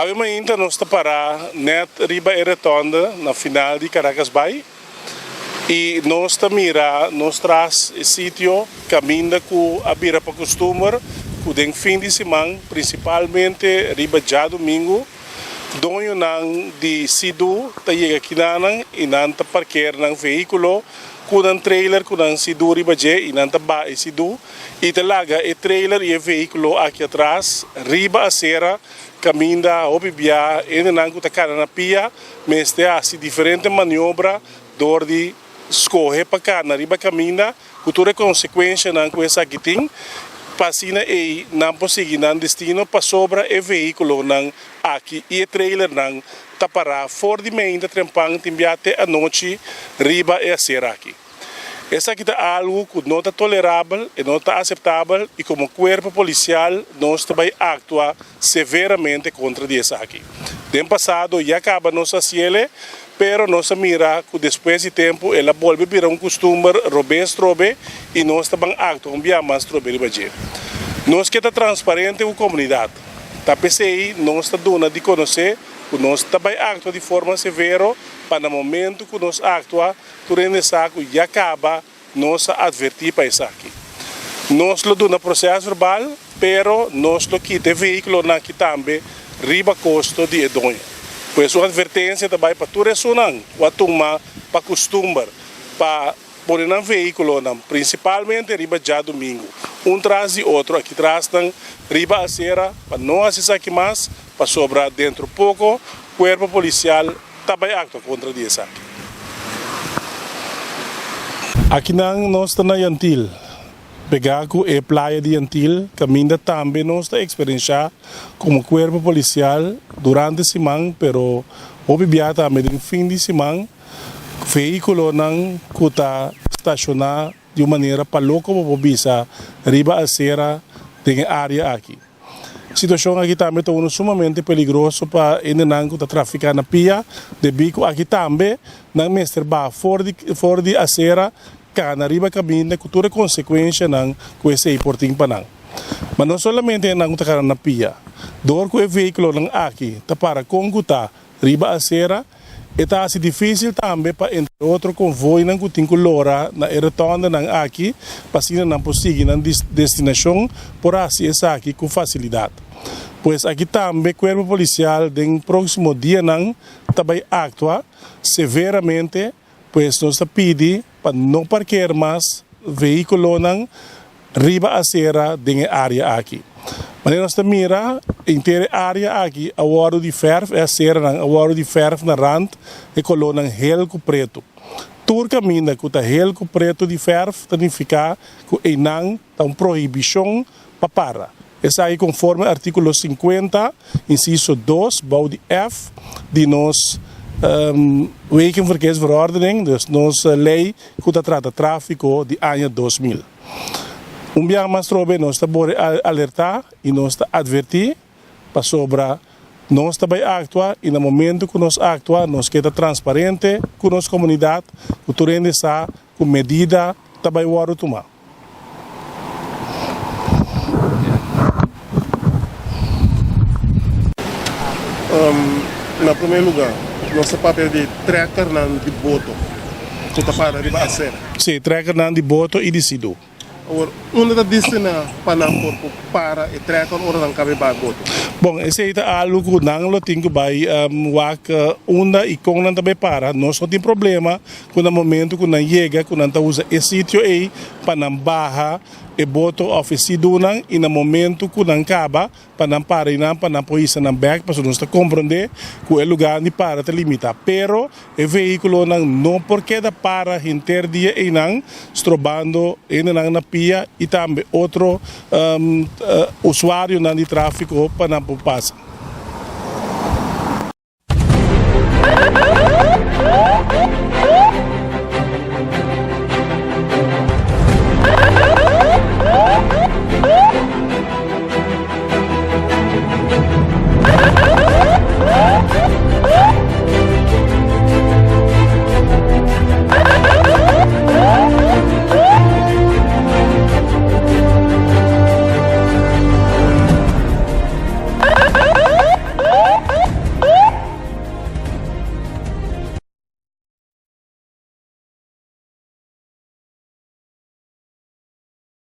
Awe mainta nos ta pará nèt riba e retònde na final di Caracasbaai i nos ta mira nos tras e sitio kaminda ku a bira pa kustumber ku den fin di siman, prinsipalmente riba djadumingu, doñonan di Sea-Doo ta yega kinanan i nan ta parker nan vehíkulo ku nan trailer ku nan Sea-Doo riba dje i nan ta baha e Sea-Doo i ta laga e trailer i e vehíkulo aki atras riba asera kaminda hopi bia hendenan ku ta kana na pia mester hasi diferente maniobra dor di skohe pa kana riba kaminda ku tur e konsekuenshanan ku esaki tin pa asina ei nan por sigui nan destino pasobra e vehíkulonan aki i e trailernan ta pará for di meinta trempan tin bia te anochi riba e asera aki. Esaki ta algu ku no ta tolerabel, e no ta aseptabel i komo kuerpo polisial nos ta bai aktua severamente kontra di esaki. Den pasado ya kaba nos a hasiel, pero nos a mira ku despues di tempu el a bolbe bira un kustumber robes trobe i nos ta ban aktua un bia mas trobe riba dje. Nos ke ta transparente ku komunidat, ta p'esei nos ta duna di konosé ku nos ta bai aktua di forma severo pa na momentu ku nos aktua, Tur hende sa ku ya kaba nos a atvertí pa esaki. Nos lo duna proses verbal, pero nos lo kita e vehíkulonan aki tambe riba kosto di e doño. Pues un atvertensia ta bai pa tur esunnan ku a tuma pa kustumber pa pone nan vehíkulonan, prinsipalmente riba djadumingu, un tras di otro aki tras nan riba asera pa no hasi esaki mas, pasobra dentro poko kuerpo polisial ta bai aktua kontra di esaki. Akinan nos ta na Yantil, pegá ku e playa di Yantil, kaminda tambe nos ta eksperenshá komo kuerpo polisial durante siman, pero hopi bia tambe den fin di siman, vehíkulonan ku ta stashoná di un manera pa loko bo por bisa riba asera den e área aki. Situacion aki tambe ta uno sumamente peligroso pa hendenan cu ta trafica na pia, debi cu aki tambe nan mester baha for di for di acera cana riba caminda cu tur e consecuencianan cu esey por tin pa nan. Ma no solamente hendenan cu ta cana na pia, door cu e vehiculonan aki ta para con cu ta Riba acera, e ta haci dificil tambe pa entre otro convoynan cu tin cu lora na e rotondenan aki pa asina nan por sigui nan destinacion por haci esaki cu facilidad. Pues aki tambe Cuerpo Policial den proximo dianan ta bay actua severamente. Pues nos ta pidi pa no parkeer mas vehiculonan riba acera den e area aki. Manera nos ta mira, henter e area aki a wordo di verf, e aceranan a wordo di verf na rand e colornan hel cu preto. Tur caminda cu ta hel cu preto di verf ta nifica cu eynan ta un prohibicion pa para. Esaki konforme artíkulo 50, insiso 2, bou di F di nos Wegenverkeersverordening, dus nos lei ku ta trata tráfiko di aña 2000. Un biaha mas trobe nos ta bore alertá i nos ta atvertí pasobra nos ta bai aktua i na momento ku nos aktua nos ke ta transparente ku nos komunidat ku tur hende sa ku medida ta bai wòrdu tumá. Na promé lugá, nos ta papia di trèkernan di boto ku ta para riba asera. Sí, trèkernan di boto i di sidu. Awor, unda ta destiná pa nan por por para e trèker ora nan kabe bai boto? Bon, esei ta algu ku nan lo tin ku bai wak unda i kon nan ta bai para. Nos no tin problema ku na momento ku nan yega ku nan ta usa e sitio ei pa nan baha e boto òf e sidunan i na momento ku nan kaba pa nan para einan pa nan por hisa nan bèk pasobra nos ta komprondé ku e lugar di para ta limitá pero e vehíkulonan no por keda para henter dia einan strobando hendenan na pia i tambe otro usuarionan di tráfiko pa nan por pasa.